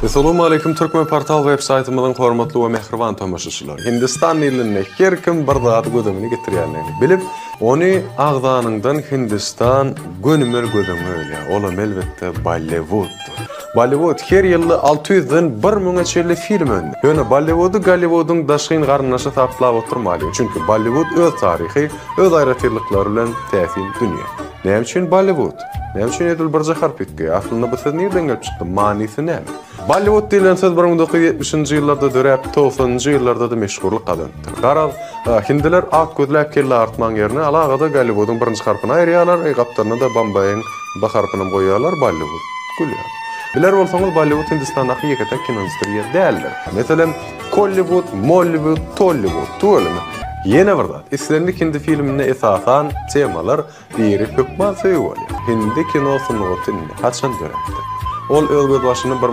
Essalawmaleýkim Türkmenportal web saýtymyzyň hormatly we mähriban tomaşaçylary! Hindistan ilinde her kim bir zady göz öňüne getirýändigini bilip, ony agzanyňdan Hindistan gönümel göz öňüňe gelýär. Olam elbetde Bolliwuddyr. Bolliwud her ýylda 600 den bir müňe çenli film öndürýär. Ýöne Bolliwudy Golliwudyň daşgyn garyndaşy hasaplap oturmalyň. Çünki Bolliwud öz taryhy, öz aýratynlyklary bilen täsin dünýä. Näme üçin Bolliwud? Näme üçin edil birje harp üýtgeýär? Aslynda bu söz nirden gelip çykdy? Manysy näme? Bolliwud diýlen söz 1970-nji ýyllarda döräp, togsanynjy ýyllarda-da meşhurlyk gazanypdyr. Garaz, hindiler at gözläp kelle agyrtmaň ýerine alagada Golliwudyň birinji harpyny aýyrýarlar, gapdalyna-da Bombaýyň B harpynam goýýarlar, Bolliwud. Gülýär. Biler bolsaňyz, Bolliwud Hindistandaky ýeke-täk kinoindustriýa däldir. Meselem, Kolliwud, Molliwud, Tolliwud. Tüweleme. Ýene bir zat, islendik hindi filminde esasan temalar Biri hökman söýgi bolýar. Hindi kino sungaty indi haçan döräpdir? Ol öz gözbaşyny bir.